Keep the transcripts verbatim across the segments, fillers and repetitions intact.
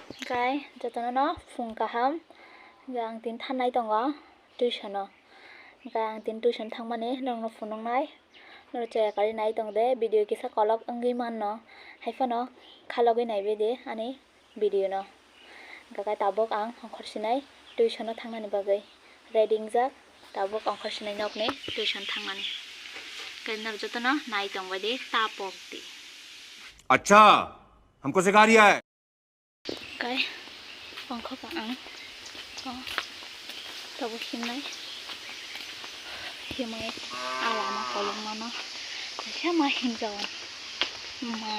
Hwnkhe jotono no phung kaham. Hwnkhe ang tini thanai tongo tuition o. Hwnkhe ang tini tuition thangmani norokno phunuknai. Norok chaya karwi nai tong de, video kisa kolok wngwi manno. Haiphano khalogwi naibai de ani video no. Hwnkhe tabuk ang ongkhor sinai tuition o thangnani bagwi ready wngjak. Tabuk ongkhor sinai nokni tuition thangnani. Hwnkhe norok jotono nai tongbai di, ta pok di. अच्छा, हमको सिखा रिया है। Kai, ongkho ba ang. O, tabuk himnai. Himwi a lama kolokmano. Kaisa ma himjago. Ma.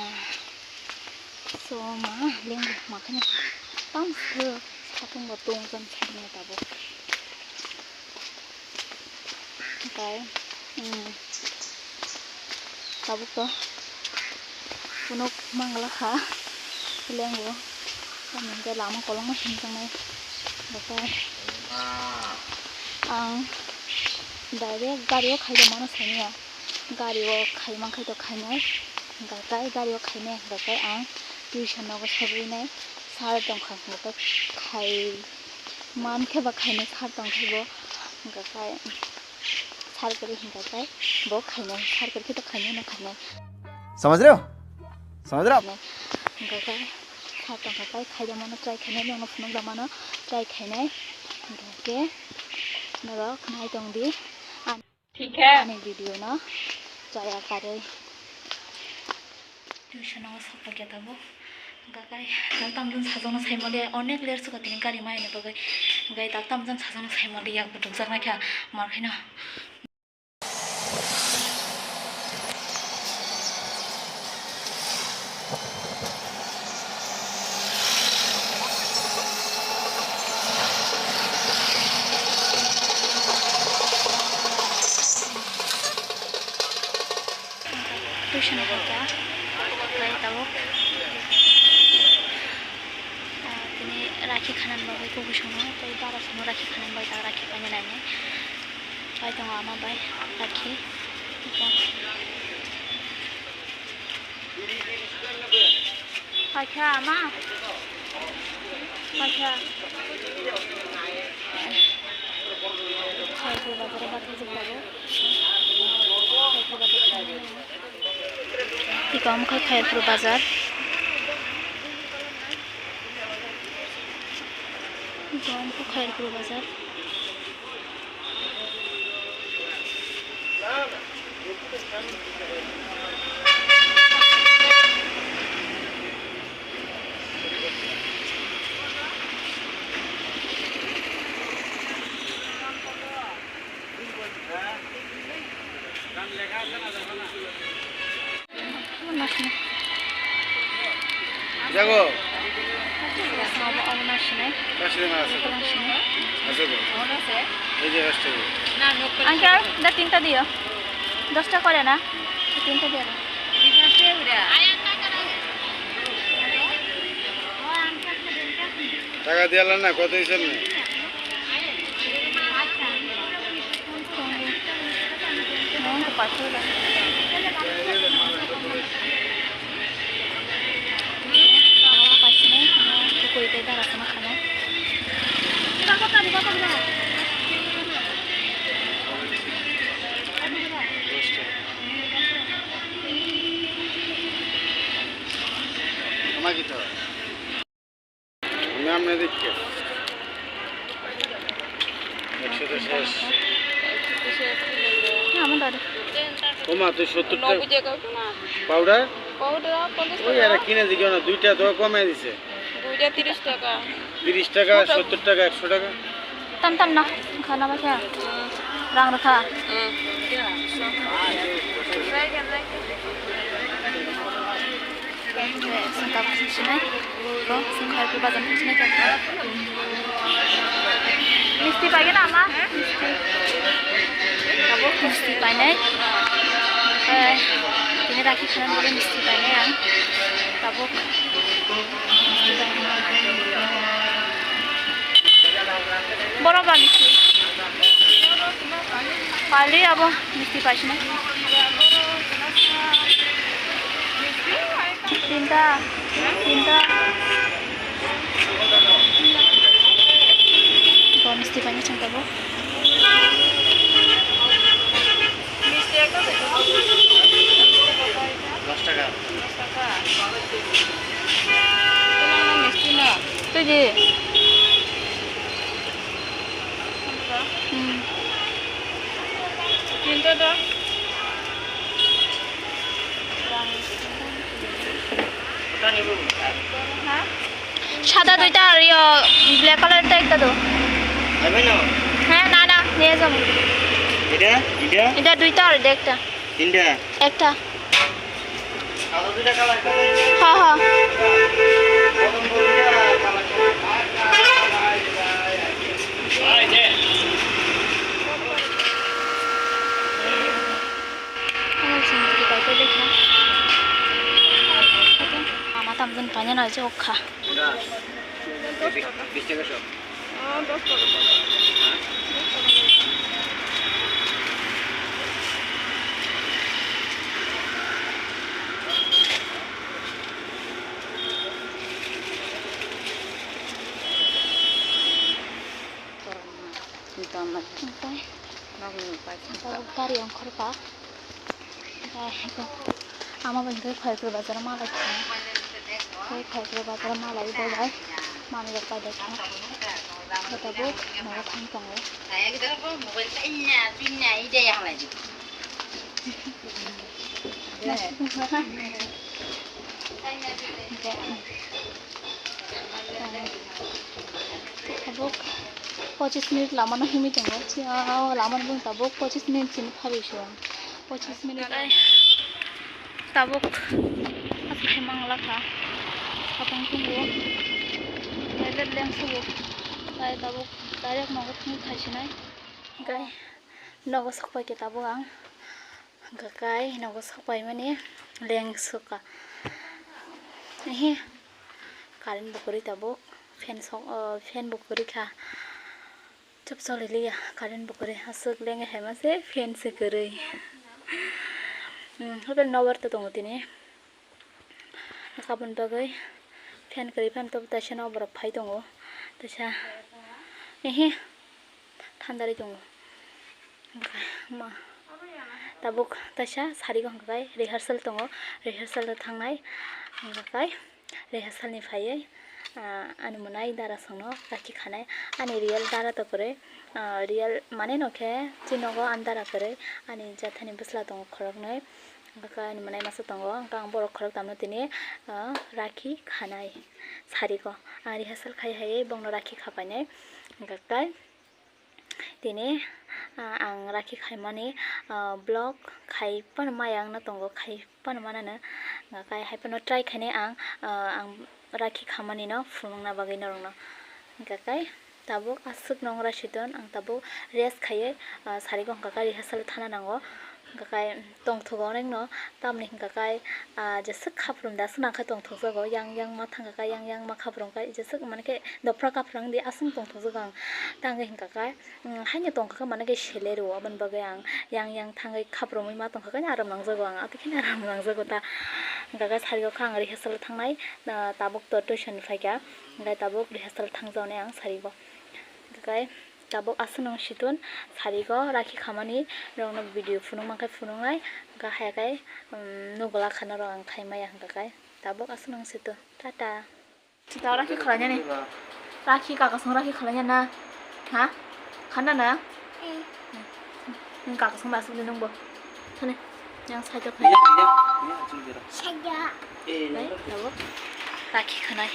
So ma, lengbo ma kheno. Tang se, satung bo tong jang satung tabuk. Hwnkhe, hmm, tabuk to phunuk mangla kha, lengbo. Tamni hwnkhe lama kolokma himjaknai. Hwnkhe ang direct gari o khaijak mano saimanya. Gari o khai mankhe to khainai. Hwnkhe gari o khainai, hwnkhe ang tuition nogo sogwinai sir tongkha, hwnkhe khai mankhe ba khainai sir tongkha bo. Hwnkhe sir kwrwi hwnkhe bo khainai, sir kwrwi khe to khainai no khainai. समझ रहे हो? समझ रहे हो आप? Hwnkhe sir tongkha khai khaida mano try khainai, nokno phunukda mano try khainai. Hwnkhe norok nai tongdi. ठीक है। Ani video no chaya karwi. Tuition o sok paikha tabuk. Hwnkhe kai dak tamjani sajwkno saimaliya, onek ler suka tini gari maini bagwi. Hwnkhe dak tamjani sajwkno saimaliya, butukjaknai kha mar khaino. Tuition hwnkha, hwnkhe tabuk, ah, tini rakhi khanani bagwi kubuisono tei dara sono rakhi khanani bagwi tak rakhi paina nainai. Pai tongo ama bai rakhi. Paikha ama. Paikha. Khairpur bazar o bathajak tabuk. Khairpur bazar. Iko omo khe Khairpur bazar. Iko omo khe Khairpur bazar. Jago. Abo, abo na sinai. Kashi de masa. Abo na sinai. Ashe de. Ei je, ashe de. Uncle, da tinta diyo. Dos taka kore na? Tinta diyo. Taka diya la na, koto hisab nei. Toma kito. আমি আমনে দেখি একশো তো শেষ। না, আমার দাদা। ওমা, তুই সত্তর টাকা। নব্বই টাকা। পাউডার? পাউডার পঞ্চাশ ওই টাকা। আর কিনে দিকে না, দুইটা তো কমে দিছে। দুইটা তিরিশ টাকা। তিরিশ টাকা, সত্তর টাকা, একশো টাকা। Tam tam no, khana ba kha. Rang rwkha. Sengkar sinai, bo sengkar khe bazar sinai kha. Misti paigwna ama? Misti. Tabuk misti painai. Eh, tini rakhi khanani bagwi misti painai ang. Tabuk. Borok ba misti. Pali abo misti paisina. Tinta, tinta. Di. Hmm. Kinto do. Ha? Sada duita ar yo black color ta ekta do. Abe no? Ha, na, na, niye jabo. Ida, ida. Ida duita ar de ekta. Tinta. Ekta. Ha, ha. Ama tamjani paina nai se okha. Gari ongkhorkha. Ama bai hwnkhe Khaikra bazar ma lai thang. Khaikra bazar ma lai bo bai manwi rok pai dai thang. Bo tabuk nogo thang tongo. Tabuk pochis minute lama no himwi tongo. Lamani bung tabuk pochis minute sini pharwi se. Pochis minute. Tabuk aswk khe mangla kha. Sapang tongo. Toilet leng sugo. Tai tabuk direct nogo thangwi khaisinai. Hwnkhe nogo sokpai khe tabuk ang. Hwnkhe kai nogo sokpai mani leng sukha. Ehe. Current bo kwrwi tabuk. Fan sok, oh, fan bo kwrwi kha. Chop choli liya, current bo kwrwi, aswk lengwi hai ma se fan se kwrwi. Hmm, hotel nobar to tongo tini. Aboni bagwi fan kwrwi phano to taisa nobar rok phai tongo. Taisa, ehe, thandari tongo. Ma, tabuk taisa sari go hwnkhe rehearsal tongo, rehearsal thangnai hwnkhe. Rehearsal ni phaiwi, ah, ani mwnai dara songno rakhi khanai. Ani real dara to kwrwi, ah, real mane no khe chini nogo ani dara kwrwi, ani jathani bwsla tongo khoroknwi. Hwnkhe ani mwnai masa tongo, hwnkhe ang borok khoroktamno tini, ah, rakhi khanai sarigo. Ang rehearsal khai haiwi bongno rakhi khapainai. Hwnkhe Tini, ah, ang rakhi khaimani, ah, vlog khai phano maya wngna tongo, khai phano manano. Hwnkhe hai phano try khainai ang, ah, ang rakhi khamani no phunukna bagwi norokno. Hwnkhe tabuk aswk nong rasidon, ang tabuk rest khaiwi, ah, sarigo hwnkhe rehearsal thana nango. Hwnkhe tongthogo onekno, tamni hwnkhe kai, ah, jeswk khaprum da, aswk nang khe tongthokjago, yang yang ma thang kha, yang yang ma khaprum kha, jeswk mane khe dophra kaphra wng di, aswk tongthokjago ang. Tangwi hwnkhe kai, um, haino tong kha khe mane khe sele rwo, aboni bagwi ang yang yang thangwi khaprumwi ma tong kha khe aram nangjago ang, atwi kheno aram nangjago ta. Hwnkhe kai sari o kha ang rehearsal thangnai, ah, tabuk to tuition ni phaikha, hwnkhe tabuk rehearsal thangjaknai ang sari o. Hwnkhe kai, Tabuk aswk nung siton sarigo rakhi khamani norokno video phunuk mankhe phunuknai, hwnkhe haya khe, um, nugula kha norok ang khai maya hwnkhe kai. Tabuk aswk nung siton. Tata. Sita rakhi khwlainani. Rakhi kakasong rakhi khwlainani na. Ha? Khana na? Nung kakasong ba aswk nungbo. Thani. Yang side of. Iya, iya, iya, chung jera. Side. Bai, tabuk. Rakhi khanai.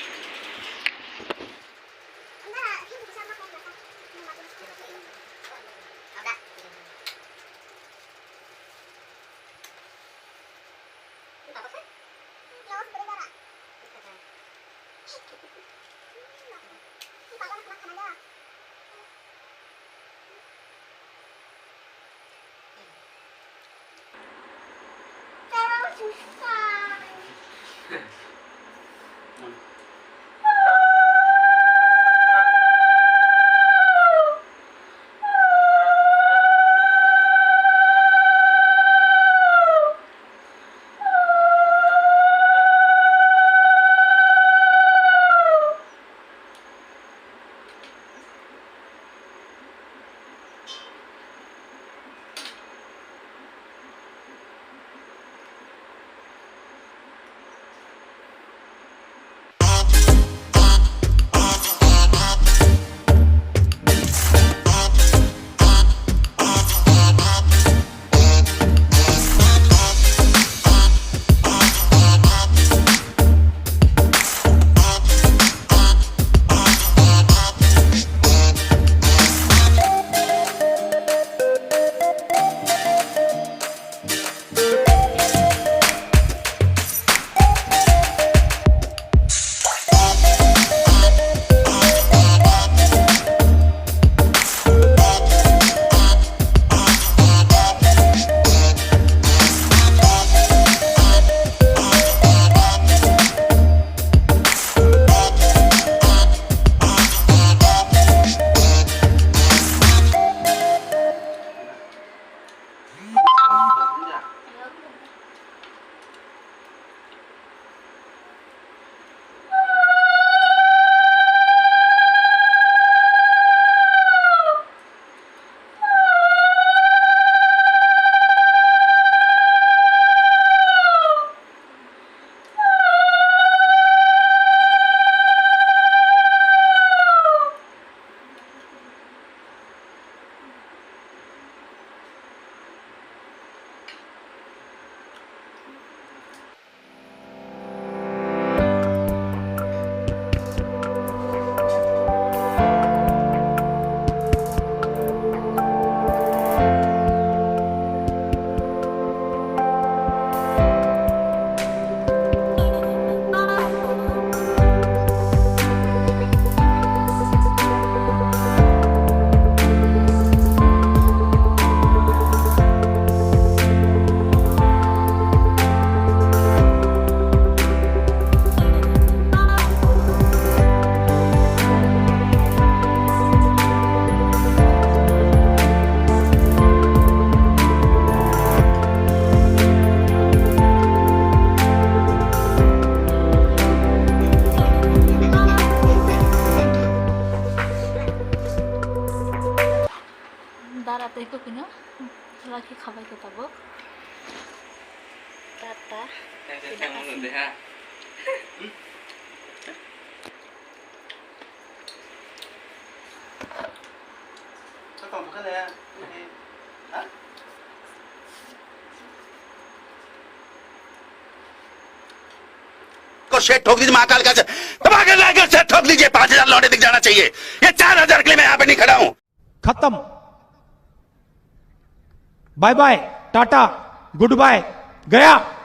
Eko kino, laki khabai ko tabok. Tata. को सेठ ठोक दीजिए महाकाल का, दबा के लाकर सेठ ठोक दीजिए। पाँच हजार लौटे दिख जाना चाहिए। ये चार हजार के लिए मैं यहाँ पे नहीं खड़ा हूँ। खत्म। बाय बाय, टाटा, गुड बाय, गया।